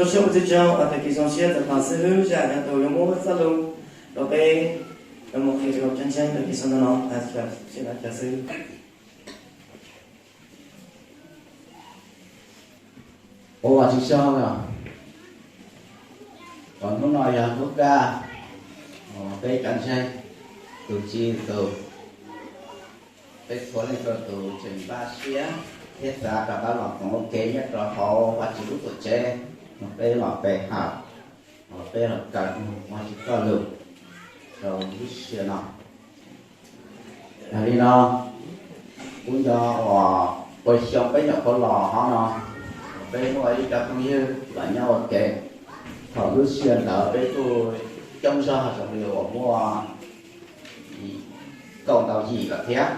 Xyoo ua txiv tsaug, tag kis zoo siab txog thaum xib hwb Zaj Nyob Tus yuav muab txoj lus rau peb, rau mus qhia rau cov ntseeg tag kis zoo no no, tag kis zoo siab xwb. Ua tsis tsaug, hnub no yog hnub kaj, peb cov ntseeg, tus txib tus, peb txhua leej txhua tus tseem npaj siab thiab xav rov qab los koom ua ke nyob rau hauv Vajtswv lub tuam tsev, peb los pe hawm, peb los kawm Vajtswv txoj lus rau lub sij hawm no. Yog li no, kuv nco uas puag xyoo peb nyuam qhuav los hov no, peb muaj ib co phooj ywg los nyob ua ke. Thaum lub sij hawm ntawd peb kuj coob zog zoo li uas muaj kaum ntau yim lawm thiab,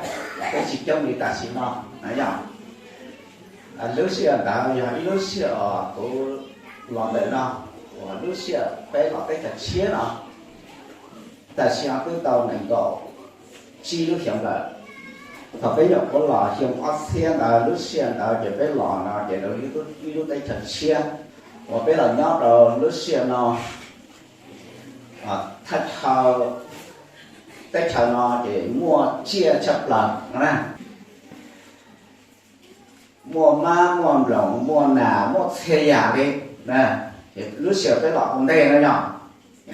peb tsis coob li tam sim no na yom. Lub sij hawm ntawd yog ib lub sij hawm uas kuv los ntawm no, uas lub sij hawm peb los teb chaws tshiab no, tam sim no twb tau nees nkaum tsib lub xyoos lawm. Thaum peb nyuam qhuav los xyoo ob txhiab ntawd, lub sij hawm ntawd ces peb los no ces rau ib lub teb chaws tshiab uas peb los nyob rau lub sij hawm no, thaj chaw, teb chaws no ces muaj tsiaj tshaj plaws na, muaj mab muaj nploos muaj nas muaj txhia yam li. Lub sij hawm peb los ua ntej no yog,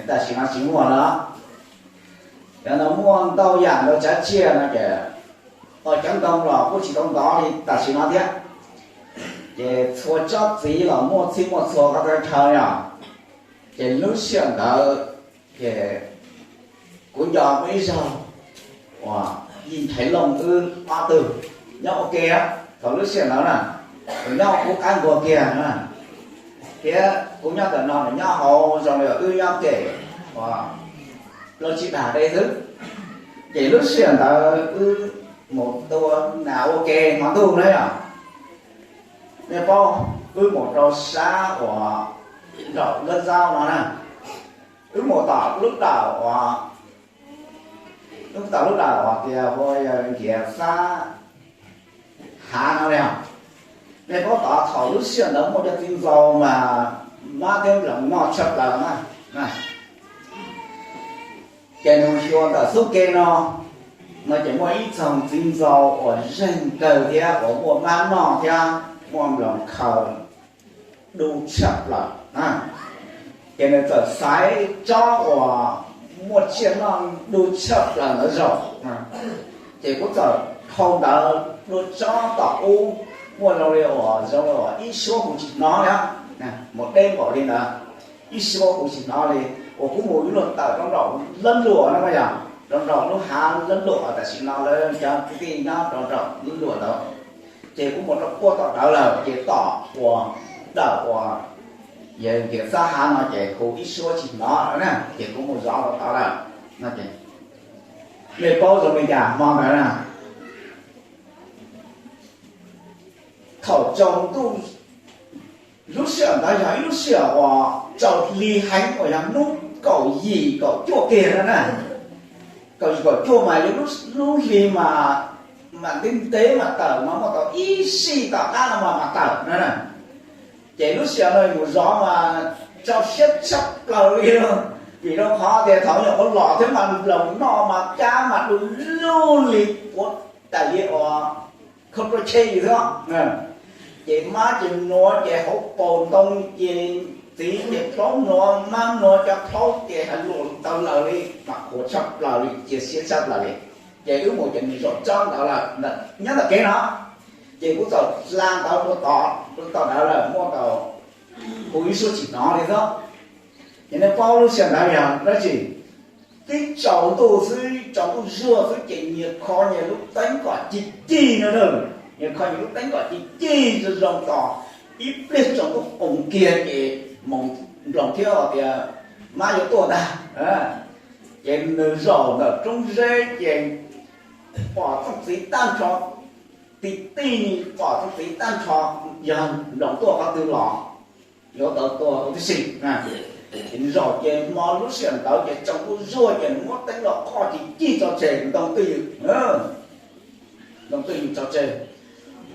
tam sim no tsis muaj lawm. Cov no muaj ntau yam ntau tsav tsiaj no ces, cov ntoo los kuj tsis tau ntov li tam sim no thiab. Ces txhua tsob txiv los muaj txhij muaj txhua qhov thaj chaw yog. Ces lub sij hawm ntawd ces kuv nco muaj ib zaug uas Yij Nchaiv Looj wb ob tug nyob ua ke thaum lub sij hawm ntawd na, kuv nyob kuv qab nkuaj kiag na, thiab kuv nyob ntawm no nws nyob hauv zoo li wb nyob kem uas plaub tsib dag deb xwb. Ces lub sij hawm ntawd wb mus tua nas ua ke hmo ntuj na yom. Nej paub, wb mus rau sab uas nraum Lab Zaub no na, wb mus tom lub dawm uas, wb tom lub dawm uas tias hu Nkias Xab Hav no li os. Nej paub tod thaum lub sij hawm ntawd muaj cov txiv ntxaus mas mab thiab nploos noj tshaj plaws na. Ces nws xyuas ntawm xub ke no, no ces muaj ib txoog txiv ntxaus uas zeeg kawg thiab uas muaj mab noj thiab muaj nploos khaws du tshaj plaws. Ces nws txawm xaiv tsob uas muaj tsiaj noj du tshaj plaws ntawd zaum. Ces kuv txawm dhau ntawd dua tsob tom ub, muaj zoo li uas zoo li uas ib suab kuv tsis hnov li, mus deb npaum li ntawd, ib suab kuv tsis hnov li, uas kuv mus ib luag tawm rau nraum lab luam no yog, rau nraum lub hav lab luam tam sim no lawv cov kwv tij nyob rau nraum lab luam ntawd. Ces kuv mus rau puag tom ntawd lawm ces tom uas dawm uas Nkias Xab Hav no ces kuv ib suab tsis hnov na, ces kuv mus zov rau tod lawm. Nej paub zoo li cas hmo ntawd na? Thaum tsaus ntuj, lub sij hawm ntawd yog ib lub sij hawm uas tsaus hli heev uas yog hnub kaum yim kaum cuaj kiag no na. Kaum yim kaum cuaj mas yog lub hli mas, mas ntev ntev mas tawm mas muaj tau ib sij tom qab no mas mas tawm na. Ces lub sij hawm no mus zov mas tsaus siab tshaj plaws li, vim rau qhov tias thaum nyuam qhuav los thiab mas nploos noj mas cab mas du lug li, puav tas li uas khaub rau chej li xwb. Ces mab ces nuav ces hauv paus ntoo ces txiv ces plaub nuav, mab nuav cov plaub ces has luam tau lawm li mas qhuav tshaj plaws li, cia siab tshaj plaws li. Ces wb mus ces nws zaum tsob ntawd lawm, nyob ntawm kev no. Ces kuv txawm hla ntawd dua tod, dua tod ntawd lawm muaj tau kuv ib suab tsis hnov li xwb. Ces nej paub lub sij hawm ntawd yog dab tsi? Twb tsaus ntuj xwb, tsaus ntuj zuag xwb ces nyias kho nyias lub teeb kom ci ci no na. Nyias kho nyias lub teeb kom ci ci zoo zoo tos ib pliag tsaus ntuj qoos kiag ces moos nploos thiab tias mab yuav tuaj ntag. Ces nws zaum ntawm roob zeb ces pom txooj txiv tag nrho, ti ti pom txooj txiv tag nrho, yog nploos tuaj qhov twg los yuav tau tua huv tib si. Ces nws zaum ces hmo lub sij hawm ntawd ces tsaus ntuj zuag ces nws muab teeb los kho ci ci tso tseg, ntoo twj ywm, ntoo twj ywm tso tseg,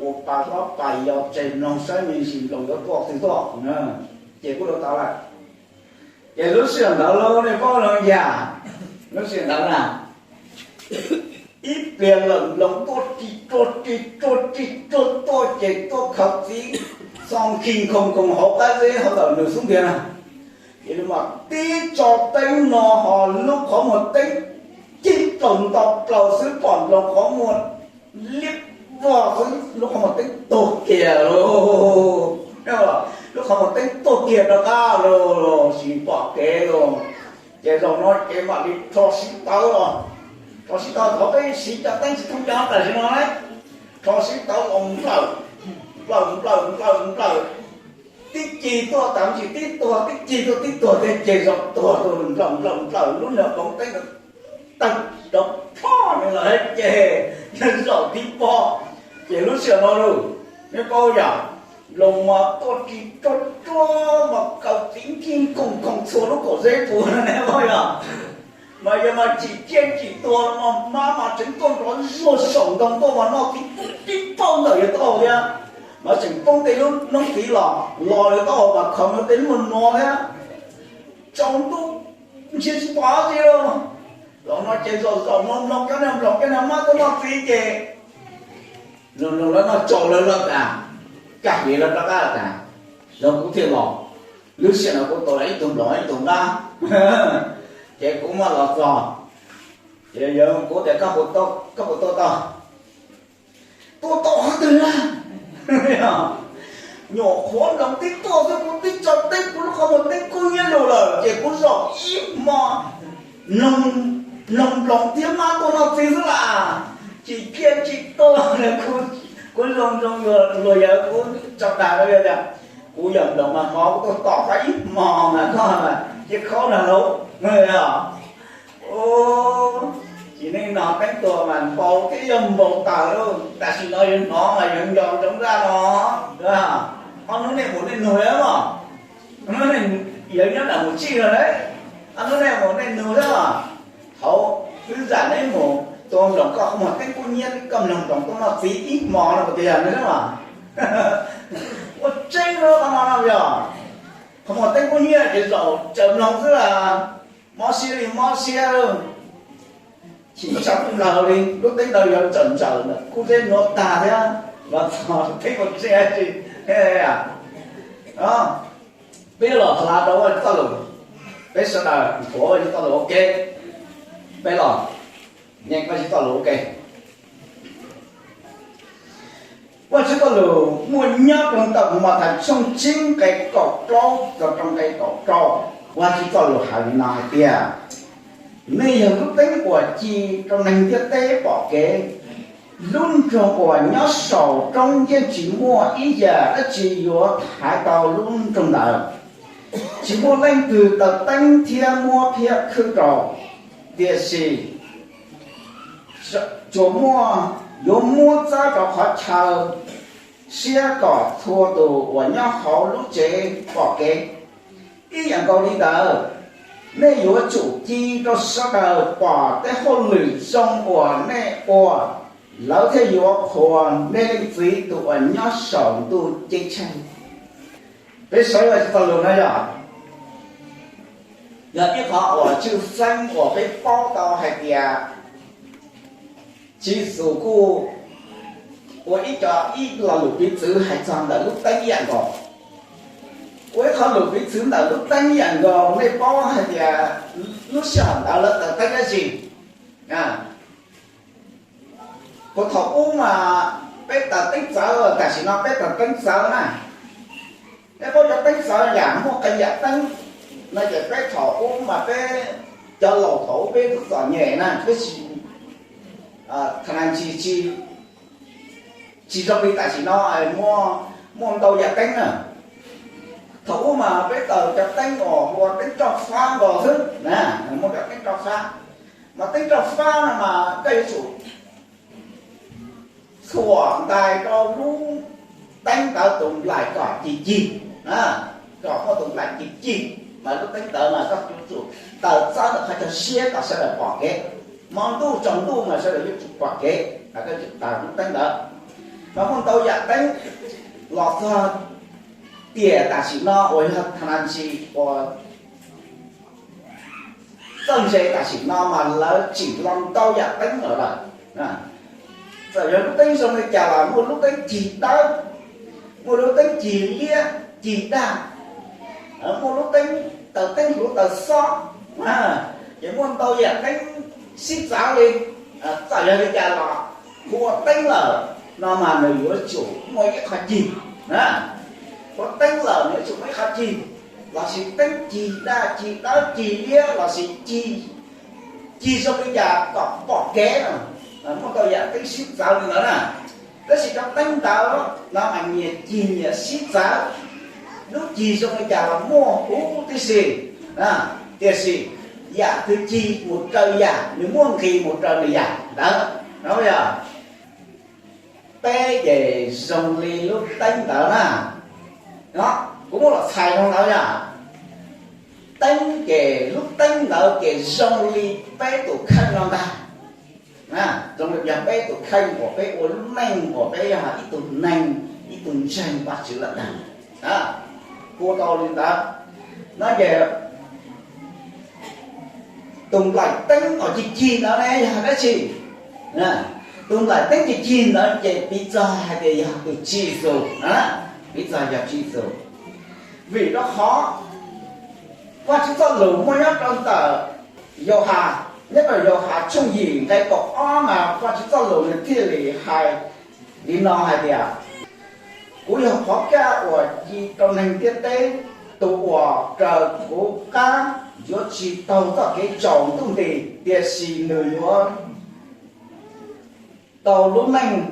ua pa hlob pa yau tseg mloog saib me ntsis nploos yuav tuaj qhov twg tuaj na. ces kuj rau tau lawm. Ces lub sij hawm ntawd los nej paub los yam, lub sij hawm ntawd na, ib pliag lawm nploos tuaj ris tuaj ris tuaj ris tuaj tuaj ces tuaj khaws txiv txo nkig nkhoos nkhoos hauv qab zeb hauv ntawm nws xub ntiag na. Ces mas tib tso teeb no ho lub qhov muag teeb cig plaws nto plaws xwb pom nploos qhov muag liab vog xwb, lub qhov muag teeb tuag kiag lauj. Lub qhov muag teeb tuag kiag rov qab los tsis pom kev los. Ces zaum no ces mam li rho sib tawv los, rho sib tawv, thaum peb siv cov teeb tsis thoob cov tam sim no na, rho sib tawv los nplawm, nplawm nplawm nplawm nplawm, tib cig tuaj tam sim tib tuag, tib cig tuaj tib tuag thiab ces zaum tuag tuaj nplawm nplawm nplawm, lub niag nploos teeb tawg rau plho nws lawm ces zaum tib pob. Ces lub sij hawm no lauj, nej paub yam, nploos mas tuaj ris tuaj tuaj mas khaws txiv nkig nkhoos nkhoos txhua lub kaum zeb puag no nej paub yom. Mas yog mas tsim ciaj tsim tuag los mas hmab mas tseem tuaj nrov zuag saum ntoo tuaj mas noj txiv tib paug ntawm yav taub hau thiab, mas tseem poob tej lub noob txiv los los yav taub hau mas khaws tej lub no thiab. Tsaus ntuj ntsia tsis pom dab tsi lauj. Zaum no ces zaum zaum no mloog cov niag nploos cov niag hmab tuaj noj txiv ces mloog mloog lawv noj tsau lawv lawm tas, kaj hliv lawv rov qab tas, zaum kuv thiaj los. Lub sij hawm no kuv tau ib tug nploos ib tug nqab, ces kuv mam los txog. Ces yawg kuv tias koj puas tuaj tau? Tuaj tau qhov twg na? Nyuam qhuav nploos tib tuaj xwb kuv tib tso teb kuv lub qhov muag teb kub nyiab lug lawm ces kuv zaum ib hmo mloog nploos thiab hmab tuaj noj txiv xwb las. Tsis kiaj tsis tuaj, kuv zoo zoo luag yawg kuv tso dag rau yawg tias kuv yawm nploos mas hmo kuv tuaj tom koj ib hmo mas koj mas cia khaub nag lauj. Tsis neej no teeb tuag mas npau thiab yog npau taws lauj, tam sim no yawg hnov mas yawg nco ntsoov zaj no. Ob hnub nej mus nej nug lawm os, yawg nyob nram mus tsij no lauj, ob hnub nej mus nej nug lawm os. Thaum wb zam neb mus tua nploos koj qhov muag teeb kub nyiab koj mloog nploos tuaj noj txiv ib hmo no puas tias yog neb os? Ua tseeb no qhov no no yog qhov muag teeb kub nyiab ces zaum tsaws mloog xwb las, mob siab li mob siab lauj. Chim tshaj plaws li lub teeb ntawd yog tsaws ntsaws ntawm kub zeb nuav tag thiab los txog teeb ua tsi tsi. Peb los hla rau Vajtswv txoj lus, peb sawv daws nthuav Vajtswv txoj lus ua ke, peb los nyeem Vajtswv txoj lus ua ke. Vajtswv txoj lus muaj nyob rau ntawm Mathais tshooj tsib nqe kaum plaub txog rau nqe kaum rau. Vajtswv txoj lus hais li no hais tias, nej yog lub teeb uas ci rau neeg ntiaj teb pom kev. Lub nroog uas nyob saum roob yeej tsis muaj ib yam dab tsi yuav thaiv tau lub nroog ntawd. Tsis muaj leej twg taws teeb thiab muab phiab khwb rau, tiam sis tsuas muaj, yuav muab txawb rau qhov chaw siab kom txhua tus uas nyob hauv lub tsev pom kev. Ib yam nkaus li ntawd, nej yuav tsum ci rau sawv daws pom tej hauj lwm zoo uas nej ua, lawv thiaj yuav qhuas nej Leej Txiv tus uas nyob saum ntuj ceeb tsheej. Peb sawv daws txog lus no yog, yog ib qho uas tshwj xeeb uas peb paub tau hais tias Tswv Yexus kuj ua ib co, ib lo lus piv txwv hais txog ntawm lub teeb ib yam nkaus. Ua ib qho lus piv txwv ntawm lub teeb ib yam nkaus, nej paub hais tias lub sij hawm ntawd lawv taws teeb dab tsi? Puag thaum ub mas peb taws teeb txawv, tam sim no peb taws teeb txawv na. Nej paub cov teeb txawv yam muaj qee yam teeb no ces peb thaum ub mas peb, cov laus thaum ub peb tub txom nyem na, peb tsis, tsis, tsis zoo li tam sim no muaj, muaj ntau yam teeb na. Thaum ub mas peb taws cov teeb uas hu ua teeb roj fab nkaus xwb na, muaj cov teeb roj fab. Mas teeb roj fab no mas koj yuav tsum txhuam ntais rau lub teeb ntawd tus nplaim kom cig cig, kom muaj tus nplaim cig cig, mas lub teeb ntawd mas koj yuav tsum taws txawb ntawm qhov chaw siab kom sawv daws pom kev. Hmo ntuj tsaus ntuj mas sawv daws yuav tsum pom kev, mas koj yuav tsum taws lub teeb ntawd. Mas muaj ntau yam teeb los txog tiam tam sim no uas yog tha nas ntsis uas txawj ntse tam sim no mas lawv tsim los ntau yam teeb lawm lawm. Txawm yog lub teeb zoo li cas los muaj lub teeb cig dawb, muaj lub teeb cig liab cig dag, muaj lub teeb taws teeb hluav taws xob, ces muaj ntau yam teeb sib txawv li. Txawm yog li cas los hu ua teeb lawm no mas nws yuav tsum muaj ib qho cig. Ua teeb lawm nws yuav tsum muaj ib qho cig, lossis teeb cig daj cig dawb cig liab lossis cig, cig zoo li cas kom pom kev no, muaj ntau yam teeb sib txawv li ntawd na. Tab sis cov teeb ntawd no mas nyias cig nyias sib txawv, lub cig zoo li cas los muaj huv tib si, tiam sis yam twg cig mus raws yam, nws muaj nqis mus raws nws yam ntawd no yog. Peb ces zoo li lub teeb ntawd na. Kuv muab los txhais zoo ntawd yog, teeb ces lub teeb ntawd ces zoo li peb tus kheej no ntag. Zoo li yog peb tus kheej uas peb ua lub neej uas peb yog ib tug neeg, ib tug ntseeg Vajtswv lawm ntag. Ua tau li ntawd no ces tus nplaim teeb uas cig cig ntawd ne yog dab tsi? Tus nplaim teeb cig cig ntawd ces piv txog hais tias yog tus Tswv Yexus, piv txog yog Tswv Yexus. Vim rau qhov Vajtswv txoj lus muaj nyob rau ntawm Yauhas, nyob rau Yauhas tshooj yim nqe kaum ob mas Vajtswv txoj lus nws thiaj li hais li no hais tias, kuv yog qhov kaj uas ci rau neeg ntiaj teb, tus uas raws kuv qab yuav tsis taug txoj kev tsaus ntuj nti, tiam sis nws yuav tau lub neej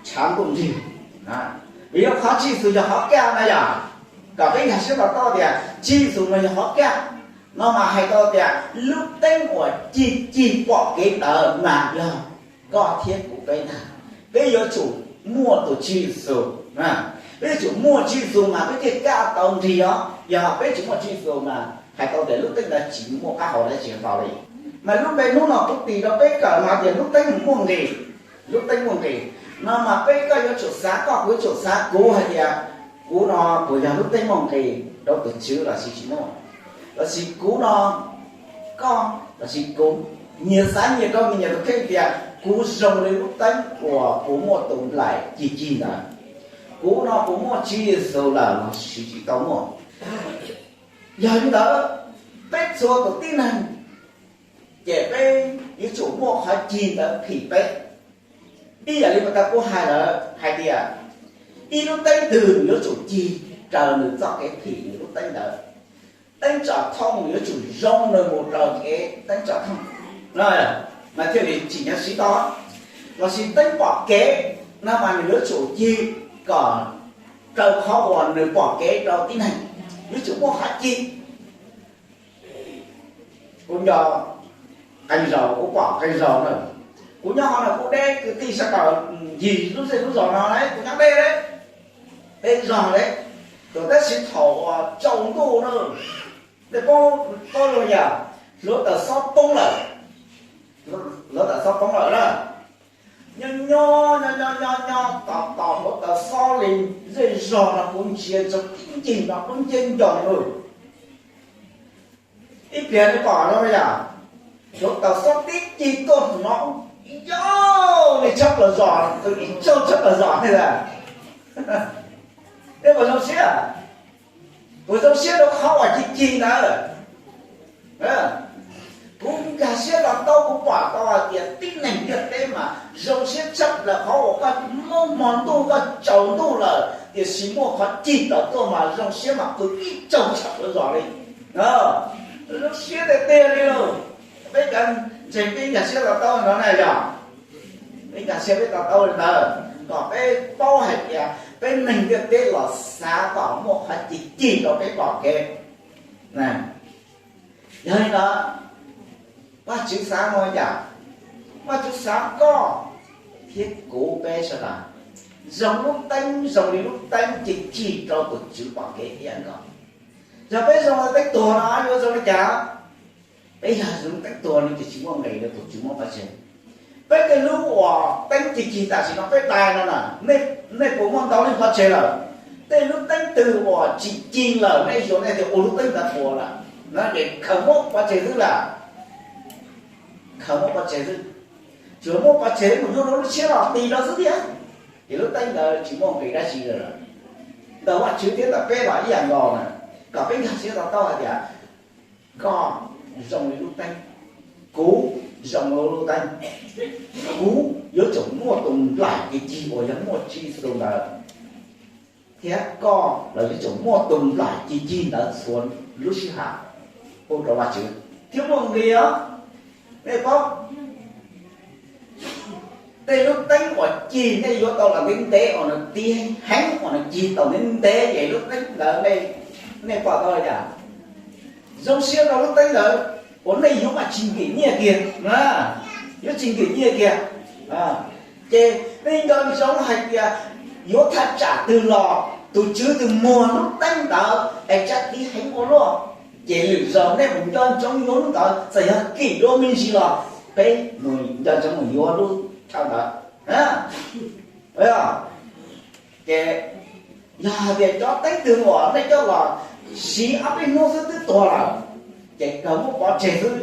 tshav ntuj nrig. Vim yog qhov Tswv Yexus yog qhov kaj na yom, kom peb nkag siab to taub tias Tswv Yexus no yog qhov kaj, no mas hais tau tias lub teeb uas cig cig pom kev ntawd mas yog koj thiab kuv peb ntag. Peb yuav tsum muaj tus Tswv Yexus, peb yuav tsum muaj Tswv Yexus mas peb thiaj kaj tau nrig os. Yog peb tsis muaj Tswv Yexus mas hais tau tias lub teeb ntawd tsis muaj qab hau dab tsi tau li. Mas lub npe hnub no kuv tis rau peb kawm mas tias lub teeb muaj nqis, lub teeb muaj nqis. No mas peb koj yuav tsum xav koj, kuv yuav tsum xav kuv hais tias kuv no puas yog lub teeb muaj nqis rau tus Tswv los sis tsis muaj, los sis kuv no koj los sis kuv, nyias xav nyias rau nyias tus kheej tias kuv zoo li lub teeb uas puas muaj tus nplaim cig cig ntawd. Kuv no puas muaj Tswv Yexus lawm los sis tsis tau muaj. Yog li ntawd, peb txhua tus tib neeg ces peb yuav tsum muaj qhov cig ntawd phim peb. Ib yam li mas tau kuv hais lawm hais tias ib lub teeb twg yuav tsum cig raws nws txoj kev phim nws lub teeb ntawd. Teeb tsom thooj yuav tsum zoo nws mus raws kev teeb tsom thooj, mas thiaj li tsim nyog siv tau. Los sis teeb pom kev no mas nws yuav tsum cig kom raws qhov uas nws pom kev rau tib neeg, yuav tsum muaj qhov cig. Kuv nco qee zaus, kuv pom qee zaus na, kuv nyob hauv no kuv deb kwv tij sawv daws ncig lub zej lub zos no, kuv nyob deb deb, deb zog deb, tab sis thaum uas tsaus ntuj na, nej paub, paub zoo yam, hluav taws xob poob lawm, hluav taws xob poob lawm na, nyob nyob nyob nyob nyob nyob tos tos hluav taws xob li zej zog no kuv ntsia ntsoov tib ncig no kuv ntsia ncoos lawm. Ib pliag nej pom no yom, hluav taws xob tib ncig tuaj no, ib zaug li tshab plaws zos, ib zaug tshab plaws zos li ntawd. Nej puas zoo siab? Puas zoo siab rau qhov uas cig cig ntawd? Kuv nkag siab los tau, kuv pom tau hais tias tib neeg ntiaj teb mas zoo siab tshaj plaws qhov uas koj muaj hmo ntuj koj tsaus ntuj lawm tiam sis muaj qhov cig tawm tuaj mas zoo siab mas qw ib zaug tshab plaws zos li. Zoo siab tiag tiag li lauj. Peb cov ntseeg peb nkag siab to taub no na yog, peb nkag siab peb to taub li ntawd, kom peb paub hais tias peb neeg ntiaj teb los xav kom muaj qhov cig cig rau peb pom kev. Yog li ntawd, Vajtswv xav no yom, Vajtswv xav koj thiab kuv peb sawv daws zoo lub teeb, zoo li lub teeb cig cig rau tus Tswv pom kev thiab nkaus. Yog peb zoo li teeb tuag no yuav zoo li cas? Peb yog zoo teeb tuag no ces tsis muaj nqis rau tus Tswv muab pov tseg. Peb tej lub uas teeb cig cig tam sim no peb dai no na, nej puas muaj ntau leej pov tseg lawm? Tej lub teeb twg uas tsis ci lawm nej yuav nej tias ua lub teeb ntawd puas lawm no ces khaws muab pov tseg xwb lawm. Khaws muab pov tseg xwb. Tsuas muab pov tseg mus yuav rau lub siab los ti rau xwb thiab, ces lub teeb ntawd tsis muaj nqis dab tsi lawm. Ntawm Vajtswv thiab ntawm peb los ib yam nkaus na, kom peb nkag siab to taub hais tias koj zoo li lub teeb, kuv zoo li lub teeb, kuv yuav tsum muaj tus nplaim cig cig uas yog muaj Tswv Yexus ntawd, thiab koj los yuav tsum muaj tus nplaim cig cig ntawd txhua lub sij hawm pub rau Vajtswv thiab muaj nqis os. Nej paub, tej lub teeb uas cig nej yuav tau los ntev ntev uas nws ti heev uas nws cig tau ntev ntev ces lub teeb ntawd nej pom tau li cas? Zoo siab rau lub teeb ntawd uas nej yuav mas tsis nkim nyiaj kiag, yuav tsis nkim nyiaj kiag. Ces nej nco ntsoov hais tias yuav thaj tsam twg los tus tswv twg muag lub teeb ntawd es tsam ti heev ua luaj, ces lwm zaus nej mus nco ntsoov yuav lub ntawd, txawm yog kim dua me ntsis los peb mus nco ntsoov mus yuav lub chaw ntawd. Ces yog hais tias cov teeb twg uas nej coj los siv ob peb hnub xwb twb tuag lawm, ces kawg muab pov tseg xwb.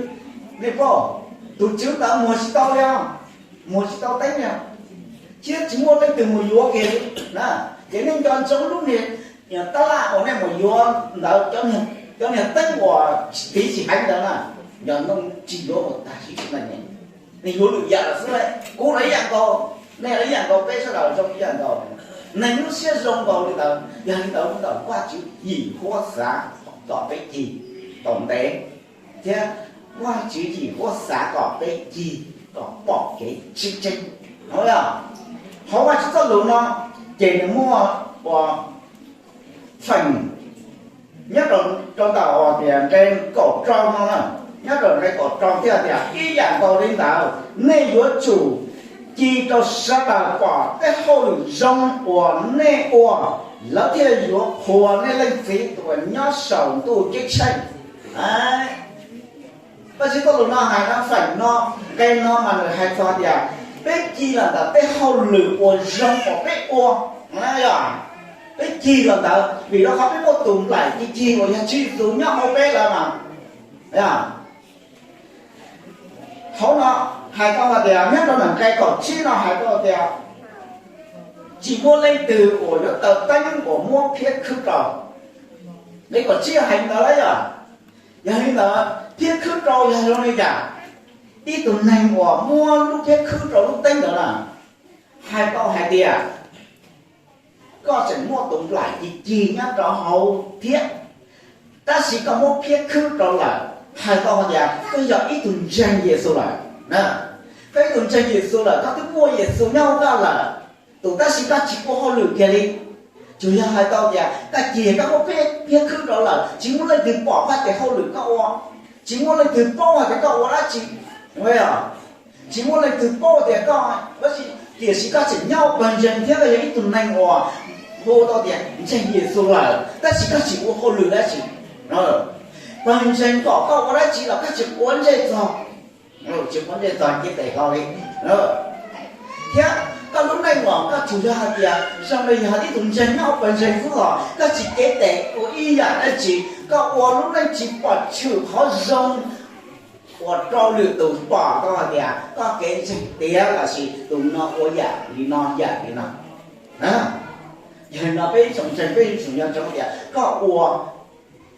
Nej paub, tus tswv ntawd muag tsis tau li, muag tsis tau teeb li, thiab tsis muaj leej twg mus yuav kiag li na. Ces nej nco ntsoov lub niag tab laj uas nej mus yuav ntawd, cov niag teeb uas tiv tsis heev ntawd na, nco ntsoov tsis yuav mus tag sim neej. Nej yuav lwm yam lawm xwb. Kuv los ib yam nkaus, nej los ib yam nkaus, peb sawv daws zoo ib yam nkaus. Neeg lub siab zoo nkaus li ntawd, yog li ntawd ntawm Vajtswv yim huab xav kom peb cig tau ntev, thiab Vajtswv yim huab xav kom peb cig kom pom kev tseeb tseeb. Hauv Vajtswv txoj lus no ces nws muaj ua feem nyob rau ntawm tias nqe kaum rau no na, nyob rau nqe kaum rau thiaj tias ib yam nkaus li ntawd nej yuav tsum ci rau sawv daws pom tej hauj lwm zoo uas nej ua, lawv thiaj yuav qhuas nej Leej Txiv uas nyob saum ntuj ceeb tsheej. Tab sis txoj lus no hais no feem no, nqe no mas nws hais txog tias peb ci los ntawm tej hauj lwm uas zoo uas peb ua, peb cig los ntawd vim rau qhov peb muaj tus nplaim cig cig uas yog Tswv Yexus nyob hauv peb lawm mas. Hauv no hais tau hais tias nyob rau nqe kaum tsib no hais tau tias tsis muaj leej twg uas yuav taw teeb uas muab phiab khwb rau. Nqe kaum tsib hais ntawd lawm yom. Yog li ntawd phiab khwb rau yog zoo li cas? Ib tug neeg uas muab lub phiab khwb rau lub teeb ntawd na, hais tau hais tias koj tseem muaj tus nplaim cig cig nyob rau hauv thiab, tab sis koj muab phiab khwb rau lawm, hais tau hais tias koj yog ib tug ntseeg Yexus lawm. Koj ib tug ntseeg Yexus lawm, koj twb muaj Yexus nyob hauv koj lawm, tus tab sis koj tsis ua hauj lwm kiag li. Tsuas yog hais tau tias koj cig koj muab phiab khwb rau lawm, tsis muaj leej twg pom koj ces hauj lwm koj ua, tsis muaj leej twg paub hais tias koj ua dab tsi, tsis muaj leej twg paub tias koj, tiam sis koj tseem nyob pawg ntseeg thiab koj yog ib tug neeg uas hu tau tias ntseeg Yexus lawm tab sis koj tsis ua hauj lwm dab tsi. Pawg ntseeg kom koj ua dab tsi los koj tsis quav ntsej txog, tsis quav ntsej txog cev tes hlo li. Thiab koj lub neej los koj tsuas yog hais tias zoo li yog ib tug ntseeg nyob pawg ntseeg xwb los koj tsis cev tes ua ib yam dab tsi, koj ua lub neej tsis pom tshwm qhov zoo uas rau lwm tus pom tau hais tias koj kev ntseeg tiav los sis tus no ua yam li no yam li no. Yog li no peb tsoom ntseeg peb yuav tsum nco ntsoov tias koj ua,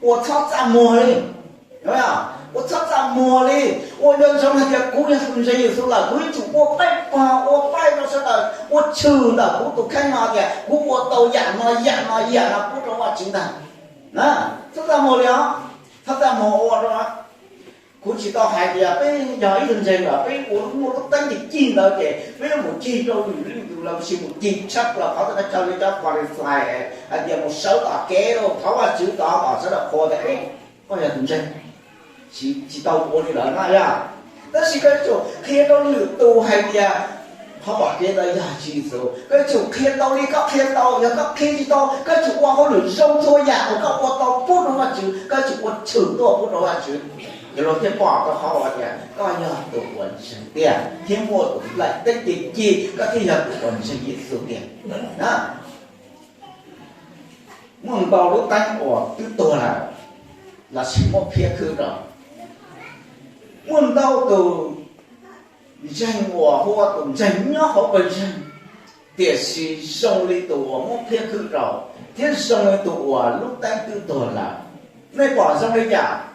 ua txhob txaj muag li. Ua txhob txaj muag li, ua nco ntsoov hais tias kuv yog tus ntseeg Yexus lawm kuv yuav tsum ua paib pog ua paib rau sawv daws, ua tshwm ntawm kuv tus kheej no tias kuv ua tau yam no yam no yam no pub rau Vajtswv ntag. Txhob txaj muag li os, txhob txaj muag ua rau. Kuv tsis tau hais tias peb yog ib tug ntseeg lawm peb ua muaj lub teeb cig cig ntawd ces peb yuav mus cig rau lwm leej twg los sis mus cig tshaj plaws qhov txhia chaw li cov Phalixais hais tias mus sawv tom kev rau thov Vajtswv tod kom sawv daws qhuas tias koj yog tus ntseeg. Tsis tau ua li lawm na yom. Tab sis koj yuav tsum qhia rau lwm tus hais tias qhov pom kev ntawd yog Tswv Yexus. Koj yuav tsum qhia tau li koj qhia tau, yog koj qhia tsis tau koj yuav tsum ua hauj lwm zoo txhua yam uas koj ua tau pub rau Vajtswv, koj yuav tsum ua tshwm tuaj pub rau Vajtswv, ces luag thiaj pom tau qhov uas tias koj yog tus uas ntseeg tiag thiab muaj tus nplaim teeb cig cig, koj thiaj yog tus uas ntseeg Yexus tiag. Muaj ntau lub teeb uas twb tuag lawm, lossis muab phiab khwb rau. Muaj ntau tus ntseeg uas hu ua tus ntseeg nyob hauv pawg ntseeg, tiam sis zoo li tus uas muab phiab khwb rau, thiab zoo li tus uas lub teeb twb tuag lawm. Nej pom zoo li cas?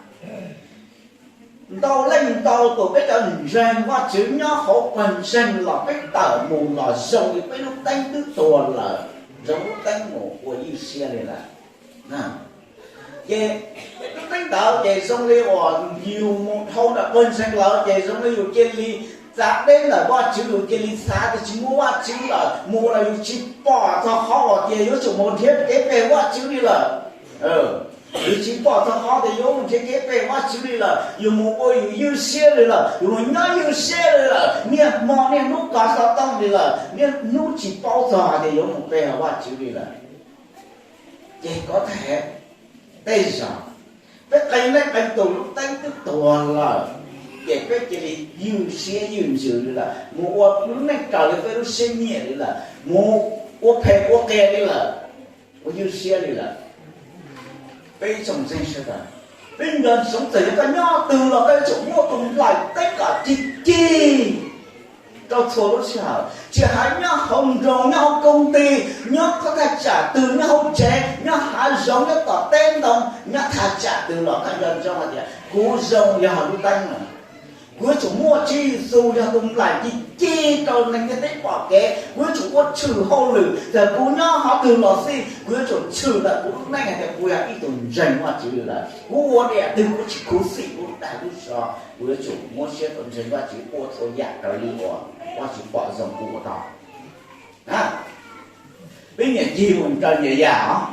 Ntau leej ntau tus peb cov ntseeg Vajtswv nyob hauv pawg ntseeg los peb tawm mus los zoo li peb lub teeb twb tuag lawm, zoo lub teeb mus ua ywj siab li lawm. Ces lub teeb ntawd ces zoo li uas yus mus dhau ntawm pawg ntseeg lawm ces zoo li yus cia li txav deb ntawm Vajtswv, yus cia li xav tias tsis muaj Vajtswv lawm, mus los yus tsis pom txog qhov uas tias yuav tsum mus nrhiav kev pe Vajtswv li lawm. Yus tsis pom txog qhov tias yuav mus nrhiav kev pe Vajtswv li lawm, yus mus ua yus ywj siab li lawm, yus mus nyob ywj siab li lawm, niaj hmo niaj hnub kov xov tooj li lawm, niaj hnub tsis paub txog hais tias yuav mus pe Vajtswv li lawm. Ces kov thaiv tej zaum peb qee leej qee tus lub teeb twb tuag lawm, ces peb cia li ywj siab ywj ntsws li lawm, mus ua lub neej raws li peb lub siab nyiam li lawm, mus ua phem ua qias li lawm, ua ywj siab li lawm. Peb ib tsoom ntseeg sawv daws, peb nco ntsoov txawm yog koj nyob twg los koj yuav tsum muaj tus nplaim teeb kom cig cig rau txhua lub sij hawm, tsis hais nyob hauv nroog, nyob hauv koob tij, nyob thaj tsam twg, nyob hauv tsev, nyob hav zoov, nyob tom teb ntoo, nyob thaj tsam twg los koj nco ntsoov hais tias kuv zoo yog lub teeb no. Kuv yuav tsum muaj Tswv Yexus yog tus nplaim cig cig rau neeg ntiaj teb pom kev. Kuv yuav tsum ua tshwm hauj lwm, txawm kuv nyob qhov twg los xij, kuv yuav tsum tshwm lawm kuv lub neej hais tias kuv yog ib tug ntseeg Vajtswv li lawm. Kuv ua diam twg kuv tsis khuv xim kuv dag lub zog, kuv yuav tsum muab siab tus ntseeg Vajtswv ua txhua yam raws li uas Vajtswv pom zoo kuv ua tau. Peb nyias cig mus rau nyias yam os.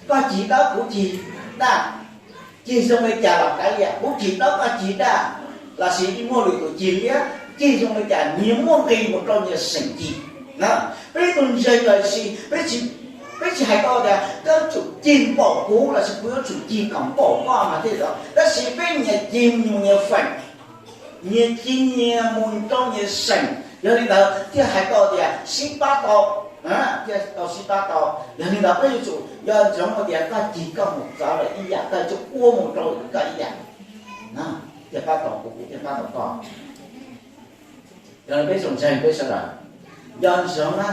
Koj cig dawb kuv cig daj, cig zoo li cas los kav liam, kuv cig dawb koj cig daj, lossis muaj lwm tus cig liab, cig zoo li cas nyias muaj nqis mus rau nyias seem cig. Peb tus ntseeg lossis peb tsis hais tau tias koj yuav tsum cig npaum kuv lossis kuv yuav tsum cig kom npaum koj mas thiaj zoo, tab sis peb nyias cig mus nyias feem, nyias cig nyias mus rau nyias seem, yog li ntawd thiaj hais tau tias sib pab tau, thiaj tau sib pab tau. Yog li ntawd peb yuav tsum nco ntsoov hais tias koj cig koj mus txawv lawm ib yam, koj yuav tsum ua mus rau koj ib yam, thiaj pab tau kuv, kuv thiaj pab tau koj. Yog li peb tsoom ntseeg peb sawv daws nco ntsoov na,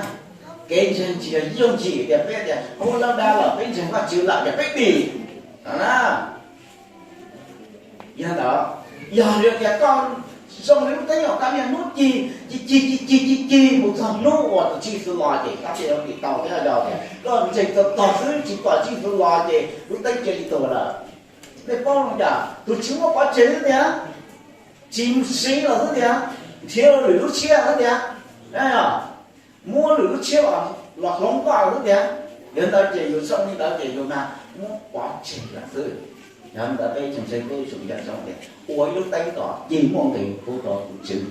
kev ntseeg tsis yog yooj yim tias peb tias ua lawv dag lawm peb ntseeg Vajtswv lawm ces peb dim no na. Yog ntawd, yog li tias koj zoo li lub teeb uas koj niaj hnub cig cig cig cig cig cig cig mus txog hnub uas tus Tswv Yexus los ces koj thiaj yuav dim tau thiab. Yog tias koj ntseeg txog tog xwb tsis pom Tswv Yexus los ces lub teeb cia li tuag lawm. Nej paub zoo cas? Tus tsis muaj pov tseg xwb tiag, tsis siv los xwb tiag, nrhiav lwm lub tshiab xwb tiag, muab lwm lub tshiab los hloov koj xwb tiag. Yog ntawd ces yus zoo li ntawd ces yus mas muab pov tseg lawm xwb. Yog ntawd peb tsoom ntseeg peb yuav tsum nco ntsoov tias ua ib lub teeb kom cig muaj nqis pub rau tus Tswv.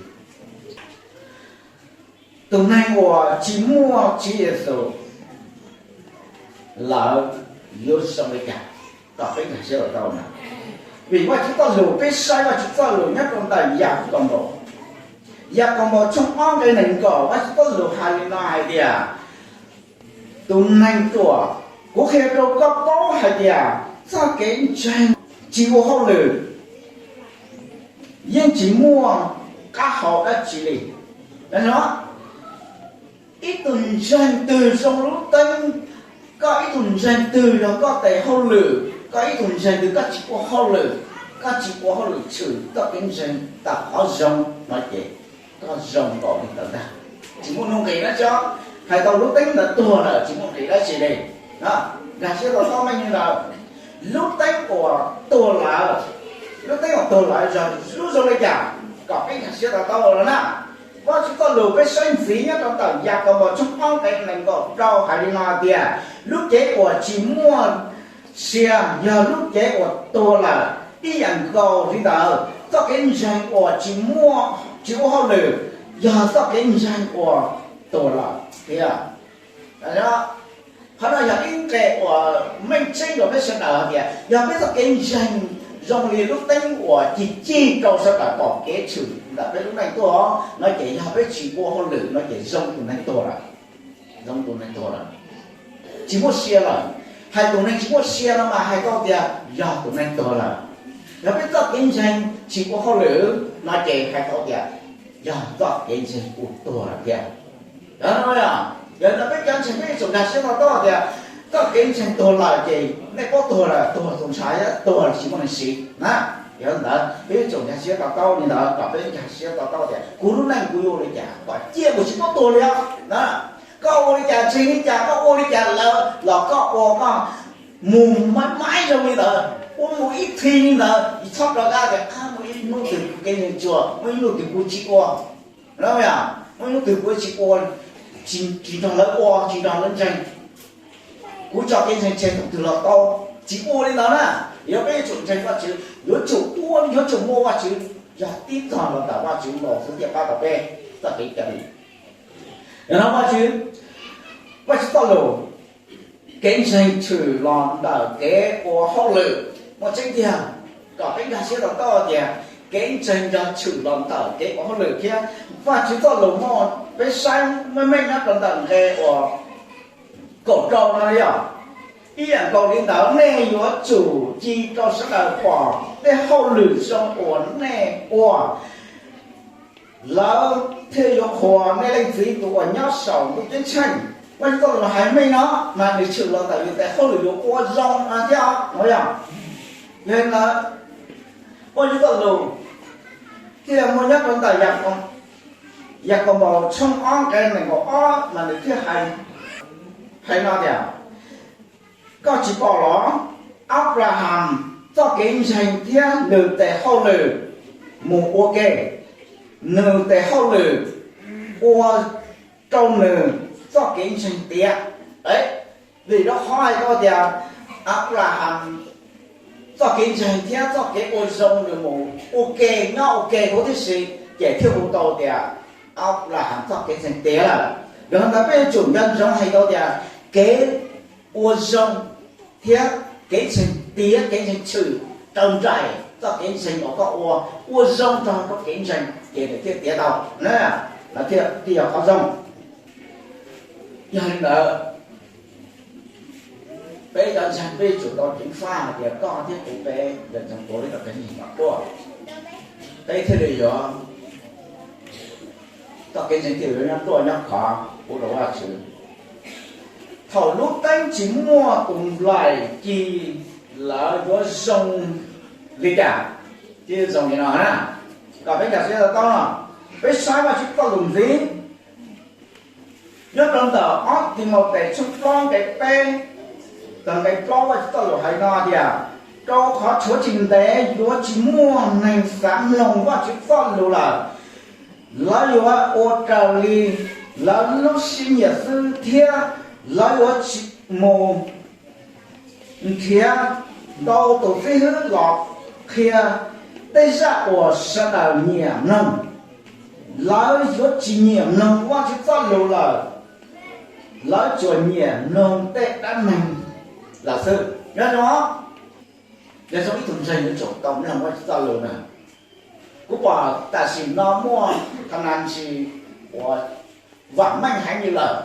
Tus neeg uas tsis muaj Tswv Yexus lawm yuav zoo li cas? Kom peb nkag siab los tau na. Vim Vajtswv txoj lus, peb saib Vajtswv txoj lus nyob rau ntawm Yakaunpaus, Yakaunpaus tshooj ob nqe nees nkaum, Vajtswv txoj lus hais li no hais tias, tus neeg ruam, kuv qhia rau koj paub hais tias txoj kev ntseeg tsis ua hauj lwm yeej tsis muaj qab hau dab tsi li. Ib tug ntseeg twg zoo lub teeb? Koj ib tug ntseeg twg yog koj tes hauj lwm? Koj ib tug ntseeg twg koj tsis ua hauj lwm, koj tsis ua hauj lwm tshwm koj kev ntseeg tawm qhov zoo no ces koj zoo npaum li ntawd ntag. Tsis muaj nuj nqis dab tsi, hais tau lub teeb ntawd tuag lawm tsis muaj nqis dab tsi li. Nkag siab rau txoj meej li ntawd. Lub teeb uas tuag lawm, lub teeb uas tuag lawm yog lub zoo li cas? Kom peb nkag siab rau tau los na. Vajtswv txoj lus peb saib ntxiv nyob rau ntawm Yakaunpaus tshooj ob nqe nees nkaum rau hais li no tias, lub cev uas tsis muaj sia yog lub cev uas tuag lawm. Ib yam nkaus li ntawd, txoj kev ntseeg uas tsis muaj, tsis ua hauj lwm yog txoj kev ntseeg uas tuag lawm thiab. Qhov no yog ib nqe uas meej tseeb rau peb sawv daws hais tias yog peb txoj kev ntseeg zoo li lub teeb uas cig cig rau sawv daws pom kev tshwm ntawm peb lub neej tuaj no ces yog peb tsis ua hauj lwm no ces zoo tus neeg tuag lawm, zoo tus neeg tuag lawm, tsis muaj sia lawm. Hais tus neeg tsis muaj sia no mas hais tau tias yog tus neeg tuag lawm. Yog peb txoj kev ntseeg tsis ua hauj lwm no ces hais tau tias yog txoj kev ntseeg kuj tuag lawm thiab. Yog no peb cov ntseeg peb yuav tsum nkag siab to taub tias txoj kev ntseeg tuag lawm ces nej paub tuag lawm, tuag tus ntshav, tuag tsis muaj neeg siv na. Yog ntawd peb yuav tsum nkag siab to taub li ntawd kom peb nkag siab to taub tias kuv lub neej kuv yuav ua li cas kom cia kuv tsis paub tuag li os na. Koj ua li cas ntseeg li cas koj ua li cas lawm los koj ua koj mus maiv maiv zoo li ntawd, ua mus ib txhis li ntawd, tsis txhob rov qab tias muaj ib hnub twg kuv kev ntseeg tsuas, muaj ib hnub twg kuv tsis ua, muaj ib hnub twg kuv tsis ua, tsis nrog lawv ua, tsis nrog lawv ntseeg, kuv tso kev ntseeg tseg thaum twg los tau. Tsis ua li ntawd na. Yog peb yuav tsum ntseeg Vajtswv, yuav tsum ua, yuav tsum muaj Vajtswv, yog tib txog los ntawm Vajtswv los xwb thiaj pab tau peb txoj kev cai. Yog no Vajtswv, Vajtswv txoj lus, kev ntseeg tshwm los ntawm kev ua hauj lwm. Muaj tseeb tiag, kom peb nkag siab to taub tias kev ntseeg yog tshwm los ntawm kev ua hauj lwm thiab. Vajtswv txoj lus muaj, peb saib meej meej nyob rau ntawm nqe uas kaum rau no yog ib yam nkaus li ntawd, nej yuav tsum ci rau sawv daws pom tej hauj lwm zoo uas nej ua, lawv thiaj yuav qhuas nej Leej Txiv tus uas nyob saum ntuj ceeb tsheej. Vajtswv txoj lus hais meej no mas nws tshwm los ntawm yus tes hauj lwm yuav ua zoo no thiab no yog. Yog li ntawd, Vajtswv txoj lus thiaj muaj nyob rau ntawm Yakaunpaus tshooj ob nqe nees nkaum ob mas nws thiaj hais no tias, koj tsis pom los Anplaham txoj kev ntseeg thiab nws tes hauj lwm mus ua ke, nws tes hauj lwm ua rau nws txoj kev ntseeg tiav. Vim rau qhov hais tau tias Anplaham txoj kev ntseeg thiab txoj kev ua zoo nws mus ua ke nyob ua ke huv tib si, ces thiaj hu tau tias Anplaham txoj kev ntseeg tiav lawm. Yog li ntawd peb yuav tsum nco ntsoov hais tau tias kev ua zoo thiab kev ntseeg tiav, kev ntseeg tshwm raws nraim txoj kev ntseeg uas koj ua, ua zoo nrog rau kev ntseeg ces nws thiaj tiav tau na, lawv thiaj yog qhov zoo. Yog li ntawd, peb cov ntseeg peb yuav tsum tau ceev faj hais tias koj thiab kuv peb yuav tsum tuav ib txoj kev ntseeg ruaj, peb thiaj li yuav, txoj kev ntseeg thiaj li yuav nyob ruaj nyob khov pub rau Vajtswv. Thaum lub teeb tsis muaj tus nplaim ci, lawv yuav zoo li cas? Thiaj zoo li no na, kom peb nkag siab to taub no. Peb saib Vajtswv txoj lus ntxiv nyob rau ntawm ob Timautes tshooj plaub nqe peb, txog nqe plaub Vajtswv txoj lus hais no tias, rau qhov tshuav tsis ntev yuav tsis muaj neeg xav mloog Vajtswv txoj lus lawm. Lawv yuav ua raws li lawv lub siab nyiam xwb thiab lawv yuav mus nrhiav ntau tus xib hwb los qhia tej zaj uas sawv daws nyiam mloog. Lawv yuav tsis nyiam mloog Vajtswv txoj lus lawm, lawv tsuas nyiam mloog tej dab neeg lawm xwb. Nyob zoo, yog zoo ib tug ntseeg yuav tsum tau mloog Vajtswv txoj lus na. Kuv pom tam sim no muaj tha nas ntsis uas vam meej heev li lawm,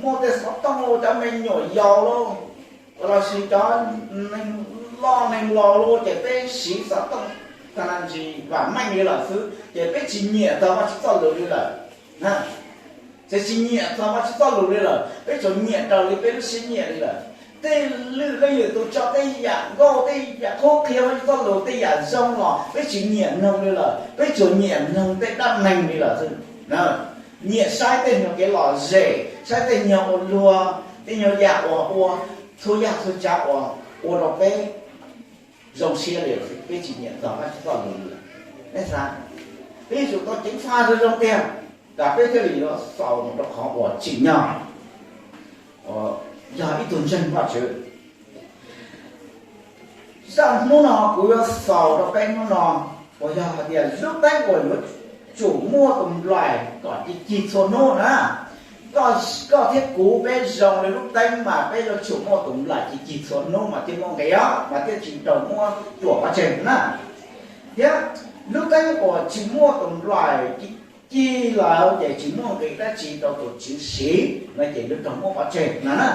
muaj tej xov tooj cov me nyuam yaus los sis cov neeg loj neeg laus los ces peb siv xov tooj tha nas ntsis vam meej li lawm xwb ces peb tsis nyiam txog Vajtswv txoj lus li lawm. Ces tsis nyiam txog Vajtswv txoj lus li lawm, peb tsuas nyiam raws li peb lub siab nyiam li lawm. Tej lwm leej lwm tus tso tej yam nkauj tej yam qhuab qhia Vajtswv txoj lus tej yam zoo los peb tsis nyiam mloog li lawm, peb tsuas nyiam mloog tej dab neeg li lawm xwb. Nyiam saib tej nyuag kev lom zem, saib tej nyuag ua luag, tej nyuag yam uas ua txhua yam txhua tsav uas ua rau peb zoo siab li lawm, peb tsis nyiam txog Vajtswv txoj lus li lawm. Peb yuav tsum tau ceev faj zoo zoo tiag, kom peb thiaj li yuav xaus mus rau qhov uas tsim nyog yog ib tug ntseeg Vajtswv. Zaj hnub no kuv yuav xaus rau peb hnub no uas yog hais tias lub teeb uas yuav tsum muaj tus nplaim kom ci cig txhua hnub na. Koj thiab kuv peb zoo li lub teeb mas peb yuav tsum muaj tus nplaim ci cig txhua hnub mas thiaj muaj nqis os, mas thiaj tsis raug muab ruam pov tseg na. Thiab lub teeb uas tsis muaj tus nplaim ci lawm ces tsis muaj nqis dab tsi rau tus tswv siv no ces yuav raug muab pov tseg no na.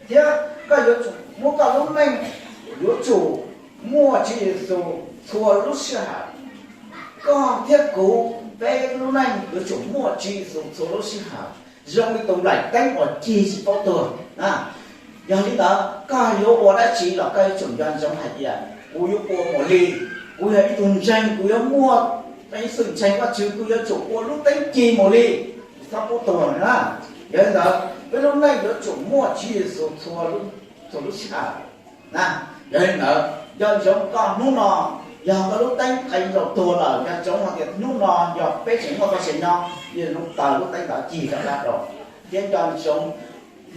Thiab koj yuav tsum Muab koj lub neej yuav tsum muaj Tswv Yexus txhua lub sij hawm. Koj thiab kuv, peb lub neej yuav tsum muaj Tswv Yexus txhua lub sij hawm, zoo li tus nplaim teeb uas cig tsis paub tuag. Yog li ntawd koj yuav ua dab tsi los koj yuav tsum nco ntsoov hais tias kuv yuav ua mus li. Kuv yog ib tug ntseeg, kuv yuav muaj, ib tug ntseeg Vajtswv kuv yuav tsum ua lub teeb cig mus li, txhob paub tuag na. Yog li ntawd peb lub neej yuav tsum muaj Tswv Yexus txhua lub sij hawm. Yog li ntawd nco ntsoov koj hnub no, yog koj lub teeb qee rau tuag lawm, nco ntsoov hais tias hnub no yog peb tseem muaj txoj sia nyob, yog lub taw lub teeb ntawd cig rov qab rau. Thiab nco ntsoov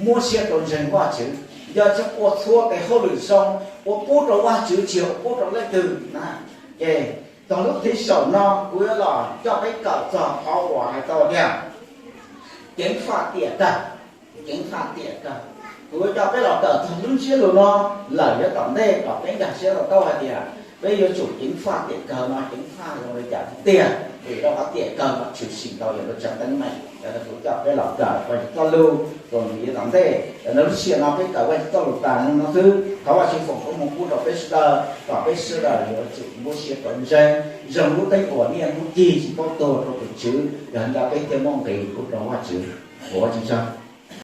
muab siab rau ntseeg Vajtswv, nco ntsoov ua txhua tes hauj lwm zoo, ua pub rau Vajtswv tsis yog ua pub rau leej twg na. Ces txog lub thib saum no kuv yuav los coj peb kawm txog qhov uas hais tau tias ceev faj tiam kawg. Ceev faj tiam kawg, kuv yuav coj peb los kawm txog lub ntsiab lus no lawm yav tom ntej kom peb nkag siab tau taub hais tias peb yuav tsum ceev faj tiam kawg no ceev faj zoo li cas tiag, vim rau qhov tiam kawg no tshwm sim tau yog lub tsev teeb meem. Yog li kuv coj peb los kawm Vajtswv txoj lus txuas ntxiv yav tom ntej. Yog li lub sij hawm no peb kawm Vajtswv txoj lus tas li no xwb, thov Vajtswv foom koob hmoov pub rau peb sawv daws kom peb sawv daws yuav tsum muab siab rau ntseeg, zoo lub teeb uas niaj hnub cig tsis paub tuag rau tus Tswv, yog li ntawd peb thiaj muaj nqis pub rau Vajtswv. Ua tsaug ntau.